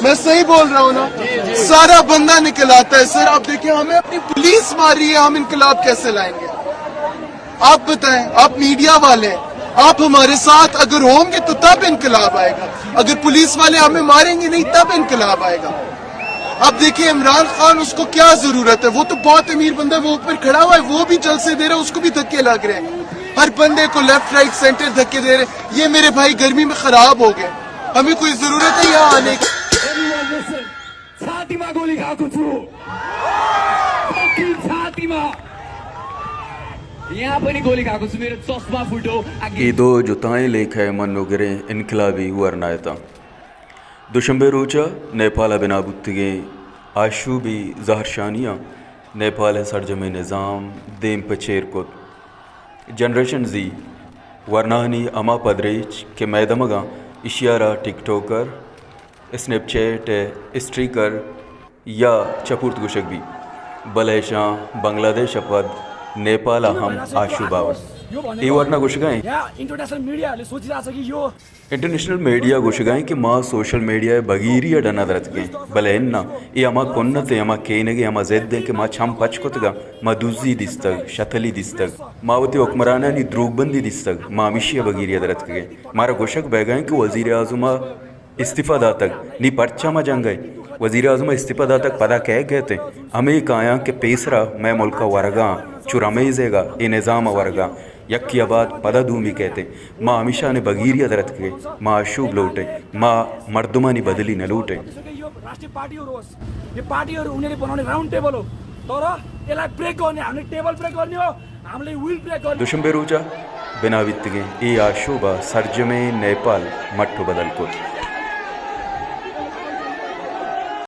میں صحیح بول رہا ہوں نا؟ سارا بندہ نکل آتا ہے سر. آپ دیکھیں، ہمیں اپنی پولیس مار رہی ہے، ہم انقلاب کیسے لائیں گے؟ آپ بتائیں، آپ میڈیا والے ہیں، آپ ہمارے ساتھ اگر ہوں گے تو تب انقلاب آئے گا. اگر پولیس والے ہمیں ماریں گے نہیں، تب انقلاب آئے گا. اب دیکھیں، عمران خان، اس کو کیا ضرورت ہے؟ وہ تو بہت امیر بندہ ہے، وہ اوپر کھڑا ہوا ہے، وہ بھی جلسے دے رہا ہے، اس کو بھی دھکے لگ رہے ہیں. ہر بندے کو لیفٹ، رائٹ، سینٹر دھکے دے رہے ہیں. یہ میرے بھائی گرمی میں خراب ہو گئے. ہمیں کوئی ضرورت ہے یہاں آنے کی؟ Everyone listen. ಛಾತಿಮಾ ಗೋಲಿ ಹಾಕುಚು. ಛಾತಿಮಾ. ಯಾಪನಿ ಗೋಲಿ ಹಾಕುಚು, ಮೇರೆ ಚಸ್ಮಾ ಫುಟು. اے دو جتائیں لیکہ ءِ منوگریں انقلابی ورنا اتاں. دوشنبے روچ ءَ نیپال ءَ بنا بوتگیں آشوبی زہرشانی ءَ نیپال ءِ سرجمیں نظام دیم پہ چیر کت. جنریشن زی ورناہانی ہما پدریچ کہ مئے دمگاں، ایشی ءَ را ٹک ٹاکر، اسنیپ چیٹ ءِ اسٹریکر یا چپورت گوشگ بیت، بلے اشاں بنگلہ دیش ءَ پد نیپال ءَ ہم آشوب آورت. اے ورنا گوشگ ءَ ایں. یا انٹرنیشنل میڈیا لے سوچی جا سکی یو. انٹرنیشنل میڈیا گوشگ ءَ ایں کہ ما سوشل میڈیا ءِ بگیری ءِ ڈن ءَ در اتکیں، بلے اناں، اے ہما کنت ءُ ہما کینگ ءُ ہما ضد ایں کہ ما چم پچ کتگ ءُ ما دزی دیستگ، شتلی دیستگ، ما وتی حکمرانانی دروگبندی دیستگ، ما ہمیشی ءِ بگیری ءَ در اتکگیں. مارا گوشگ بیگ ءَ ایں کہ وزیر اعظم ءَ استعفیٰ داتگ، نی پرچا ما جنگ ءَ ایں؟ وزیر اعظم ءَ استعفیٰ داتگ، پدا کئے کئیت ایں؟ ہمے کایاں کہ پیسرا مئے ملک ءَ ورگ ءَ آں، چو رمیزیگ ءَ اے نظام ءَ ورگ ءَ آں، یکے ءَ بعد پدا دومی کئیت ایں. ما ہمیشانی بگیری ءَ در اتکگیں، ما آشوب لوٹیں، ما مردمانی بدلی نہ لوٹیں. राष्ट्रीय पार्टी हो रोज, ये पार्टी और उन्हें बनाने राउंड टेबल हो, तो ये लाइक ब्रेक करने, हमने टेबल ब्रेक करने हो, हमने व्हील ब्रेक करने. دوشنبے روچ ءَ بنا بیتگیں اے آشوب ءَ سرجمیں نیپال مٹ ءُ بدل کت.